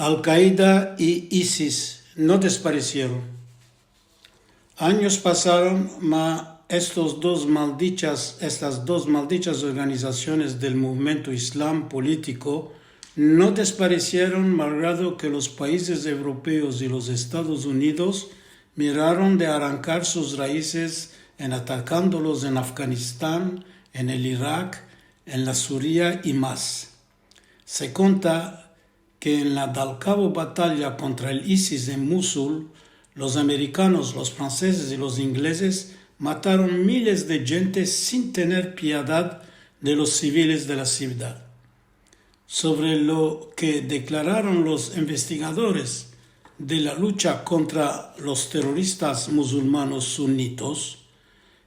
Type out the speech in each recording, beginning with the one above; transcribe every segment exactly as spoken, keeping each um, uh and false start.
Al-Kaida i ISIS no desparesieron. Anyos pasaron, ma estos dos maldichas, estas dos maldichas organizasiones del movimiento islam politiko no desparesieron, malgrado ke los paizes evropeos i los Estados Unidos miraron de arankar sus raizes en atakandolos en Afganistan, en el Irak, en la Suria i mas. Se konta ke en la dalkavo bataya kontra el ISIS en Musul, los amerikanos, los fransezes i los inglezes mataron miles de djentes sin tener piadad de los siviles de la sivdad. Sovre lo ke deklararon los investigadores de la lucha kontra los teroristas musulmanos sunitos,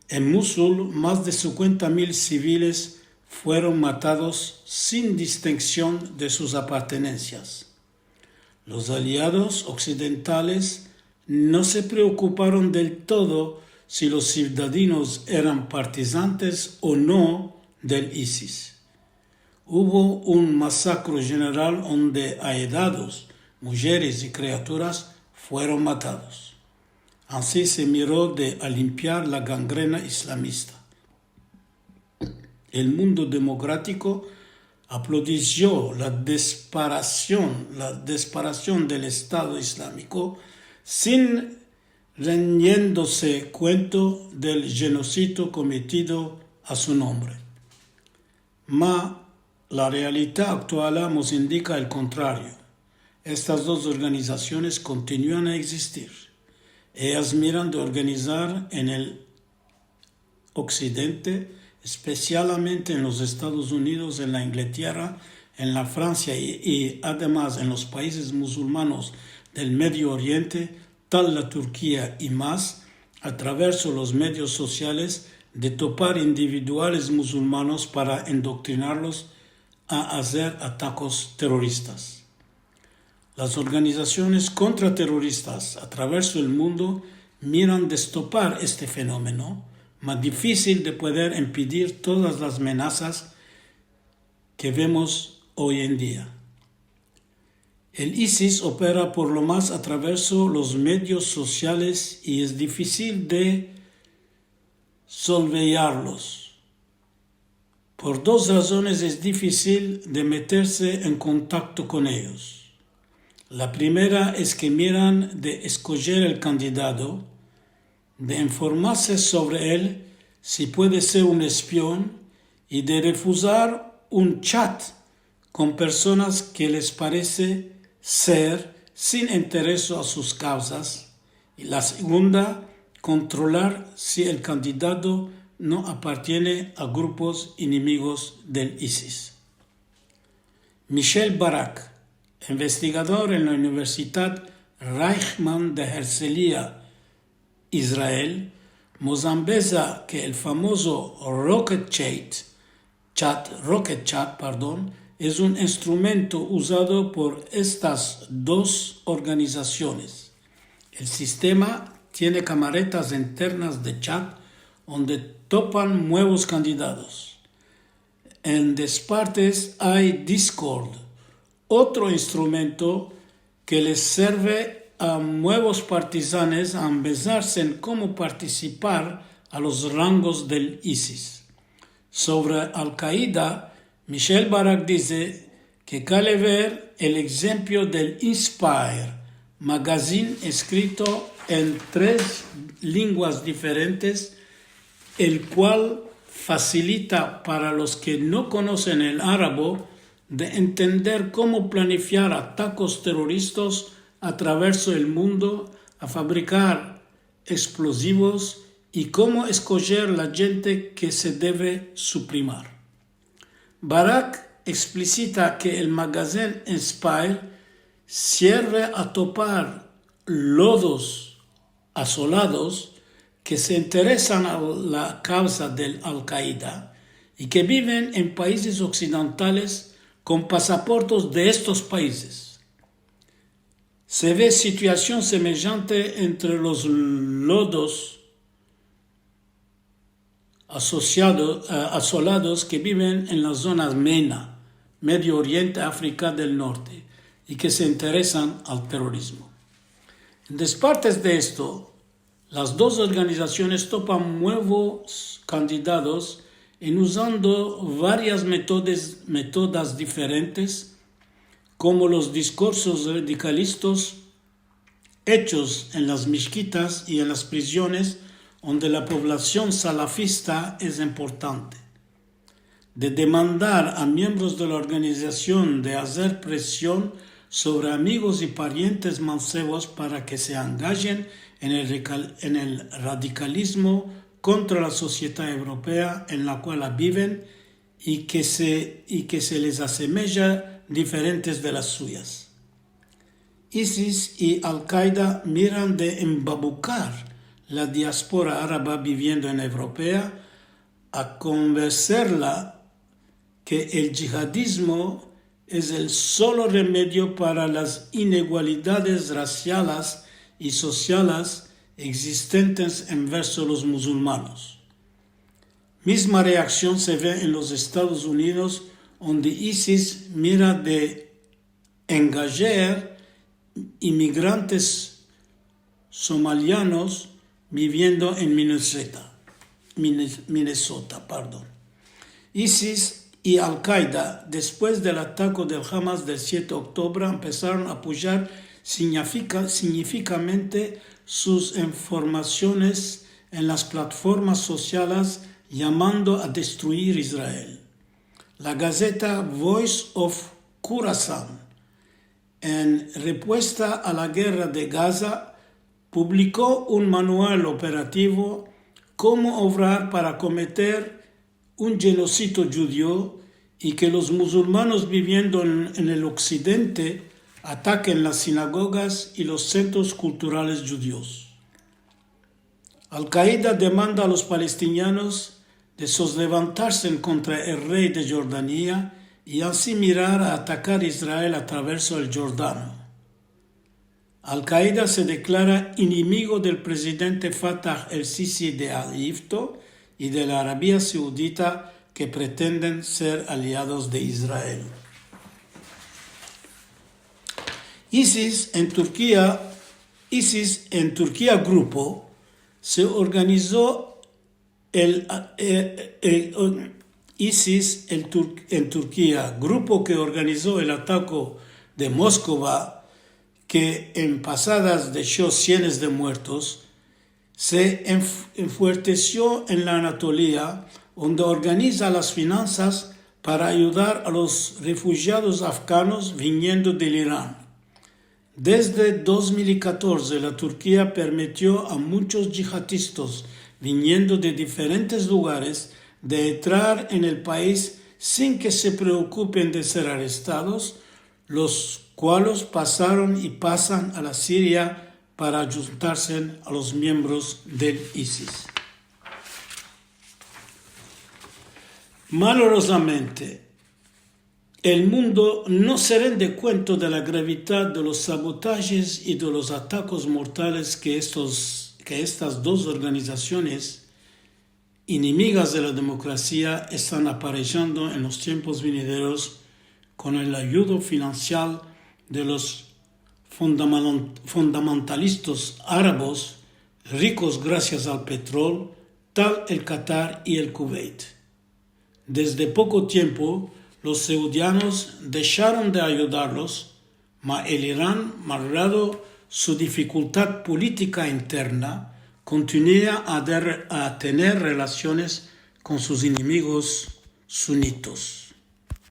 en Musul mas de sinkuenta mil siviles fueron matados sin distenksion de sus apartenensias. Los aliados oksidentales no se preokuparon del todo si los sivdadinos eran partizantes o no del ISIS. Uvo un masakro jeneral onde aedados, mujeres i kriaturas fueron matados. Ansi se miro de alimpiar la gangrena islamista. El mundo demokratiko aplaudisio la desparasion, la desparasion del Estado Islamiko sin rendiendose kuento del djenosidio kometido a su nombre. Ma la realita aktuala mos indika el kontrario. Estas dos organizasiones kontinuan a egzistir. Eyas miran de organizar en el oksidente, espesialmente en los Estados Unidos, en la Inglaterra, en la Fransia i, i ademas en los paizes musulmanos del Medio Oriente, tal la Turkia i mas, a traverso los medios sosiales, de topar individuales musulmanos para endoktrinarlos a azer atakos teroristas. Las organizasiones kontrateroristas a traverso el mundo miran de estopar este fenomeno, ma difisil de pueder impidir todas las menasas ke vemos oy en dia. El ISIS opera por lo mas a traverso los medios sosiales i es difisil de solveyarlos. Por dos razones es difisil de meterse en kontakto kon eyos. La primera es ke miran de eskojer el kandidado, de informarse sovre el, si puede ser un espion, i de refuzar un chat kon personas ke les parese ser sin intereso a sus kavzas, i la segunda, kontrolar si el kandidado no apartiene a grupos enemigos del ISIS. Michel Barak, investigador en la Universidad Reichman de Herzliya, Israel, mos ambeza ke el famozo Rocket Chat, Chat, Rocket Chat, pardon, es un instrumento uzado por estas dos organizasiones. El sistema tiene kamaretas internas de chat onde topan muevos kandidatos. En despartes ay Discord, otro instrumento ke les serve a muevos partizanes a ambezarse en komo partisipar a los rangos del ISIS. Sovre Al-Kaida, Michel Barak dize ke kale ver el egzempio del Inspire, magazin eskrito en tres lenguas diferentes, el kual fasilita para los ke no konosen el arabo de entender komo planifiar atakos teroristas a traverso el mundo, a fabrikar eksplozivos i komo eskojer la djente ke se deve suprimar. Barak eksplisita ke el magazin Inspire sierve a topar lodos asolados ke se interesan a la kavza del Al-Kaida i ke biven en paizes oksidentales kon pasaportos de estos paizes. Se ve situasion semejante entre los lodos asosiado, eh, asolados ke biven en las zonas MENA, Medio Oriente, Afrika del Norte, i ke se interesan al terorizmo. En despartes de esto, las dos organizasiones topan muevos kandidatos en uzando varias metodes-, metodas diferentes, komo los diskursos radikalistas echos en las mishkitas i en las priziones, onde la populasion salafista es importante, de demandar a miembros de la organizasion de azer presion sovre amigos i parientes mansevos para ke se angajen en el recal-, en el radikalizmo kontra la sosiedad evropea en la kual biven i ke se, i ke se les asemeja diferentes de las suyas. ISIS i Al-Kaida miran de embabukar la diaspora araba biviendo en Evropea a konvenserla ke el djihadizmo es el solo remedio para las inegualidades rasialas i sosialas egzistentes enverso los musulmanos. Mizma reaksion se ve en los Estados Unidos, onde ISIS mira de engajar imigrantes somalianos biviendo en Minnesota, Minnes-, Minnesota, pardon. ISIS i Al-Kaida, despues del atako del Hamas del siete de oktubre, empesaron a apoyar signifika-, signifikamente sus informasiones en las platformas sosiales yamando a destruir Israel. La gazeta Voice of Khorasan, en repuesta a la gerra de Gaza, publiko un manual operativo komo ovrar para kometer un djenosidio djudio i ke los musulmanos biviendo en, en el oksidente ataken las sinagogas i los sentros kulturales djudios. Al-Kaida demanda a los palestinianos de soslevantarse kontra el rey de Jordania i ansi mirar a atakar Israel a traverso el Jordano. Al-Kaida se deklara inimigo del prezidente Fatah el-Sisi de Egipto i de la Arabia Saudita ke pretenden ser aliados de Israel. ISIS en Turkia, ISIS en Turkia grupo se organizo el, eh, eh, ISIS el Tur-, en Turkia, grupo ke organizo el atako de Moskova, ke en pasadas desho sienes de muertos, se enf-, enfuertesio en la Anatolia, onde organiza las finansas para ayudar a los refujiados afganos viniendo del Iran. Desde dos mil katorze, la Turkia permitio a munchos djihadistas viniendo de diferentes lugares de entrar en el pais sin ke se preokupen de ser arestados, los kualos pasaron i pasan a la Siria para adjuntarse a los miembros del ISIS. Malorozamente, el mundo no se rende kuento de la gravidad de los sabotajes i de los atakos mortales ke estos, ke estas dos organizasiones inimigas de la demokrasia estan aparejando en los tiempos venideros kon el ayudo finansial de los fundamalen-, fundamentalistas arabos rikos grasias al petrol, tal el Katar i el Kuveit. Desde poko tiempo, los saudianos desharon de ayudarlos, ma el Iran, malgrado su difikultad politika interna, kontinua a der-, a tener relasiones kon sus enemigos sunitos.